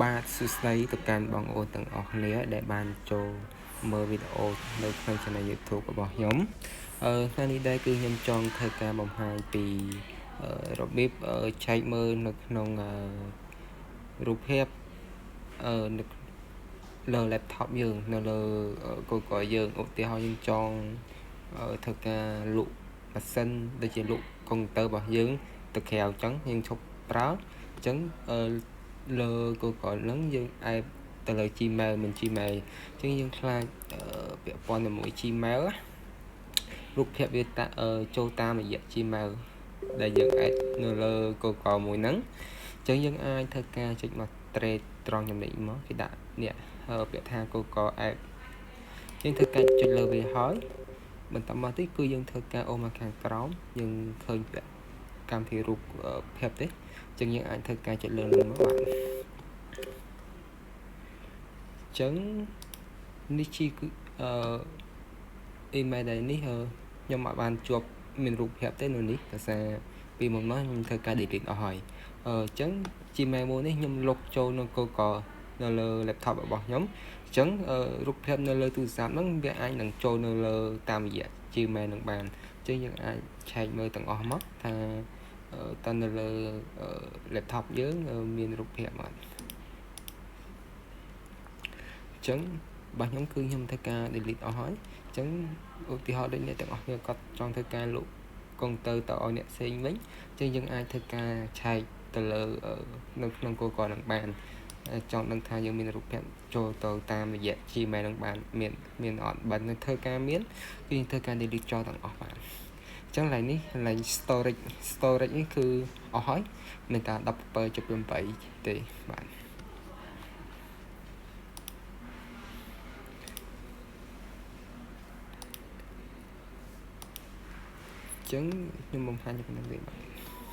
បាទសួស្តីទៅកាន់បងប្អូនទាំងអស់គ្នាដែលបានចូលមើលវីដេអូនៅក្នុង Channel YouTube របស់ខ្ញុំថ្ងៃនេះដែរគឺខ្ញុំចង់ធ្វើការបង្ហាញពីរបៀបឆែកមើលនៅក្នុងរូបភាពនៅលើ laptop យើងនៅលើ Google យើងឧទាហរណ៍យើងចង់ធ្វើការលក់ម៉ាស៊ីនដូចជាលក់កុំព្យូទ័ររបស់យើងទៅក្រៅអញ្ចឹងយើងឈប់ប្រើអញ្ចឹងលើ Google ហ្នឹងយើងអែបទៅលើ Gmail មិន Gmail អញ្ចឹងយើងខ្លាចពាក់ព័ន្ធជាមួយ Gmail រូបភាពវាចូលតាមរយៈ Gmail ដែលយើងអែបនៅលើ Google មួយហ្នឹងអញ្ចឹងយើងអាចធ្វើការចុចមក trade ត្រង់ចំណុចមកគេដាក់នេះពាក្យថា Google App យើងធ្វើការចុចលើវាហើយបន្តមកទៀតគឺយើងធ្វើការអូសមកខាងក្រោមយើងឃើញពាក្យកម្មវិធីរូបភាពទេអញ្ចឹងយើងអាចធ្វើការចុចលើនឹងមកបាទអញ្ចឹងនេះជាគឺអឺ email ដែលនេះខ្ញុំអត់បានជាប់មានរូបភាពទេនៅនេះដោយសារពីមុនមកខ្ញុំធ្វើការ delete អស់ហើយអញ្ចឹង Gmail មួយនេះខ្ញុំលុបចូលនៅ Google នៅលើ laptop របស់ខ្ញុំអញ្ចឹងរូបភាពនៅលើទូរស័ព្ទហ្នឹងវាអាចនឹងចូលនៅលើតាមរយៈ Gmail នឹងបានអញ្ចឹងយើងអាចឆែកមើលទាំងអស់មកថាតើនៅលើ laptop យើងមានរូបភាពអត់អញ្ចឹងរបស់ខ្ញុំគឺខ្ញុំធ្វើការ delete អស់ហើយអញ្ចឹងឧទាហរណ៍ដូចអ្នកទាំងអស់គ្នាគាត់ចង់ធ្វើការលក់កុងទ័រទៅឲ្យអ្នកផ្សេងវិញអញ្ចឹងយើងអាចធ្វើការឆែកទៅលើនៅក្នុង Google នឹងបានចង់ដឹងថាយើងមានរូបភាពចូលទៅតាមរយៈ Gmail នឹងបានមានអត់បើនៅធ្វើការមានគឺយើងធ្វើការ delete ចោលទាំងអស់បាទអញ្ចឹងឡើយនេះឡើយ storage នេះគឺអស់ហើយមានតែ 17.8 ទេបាទអញ្ចឹងខ្ញុំបង្ហាញប៉ុណ្្នឹងទេបាទ។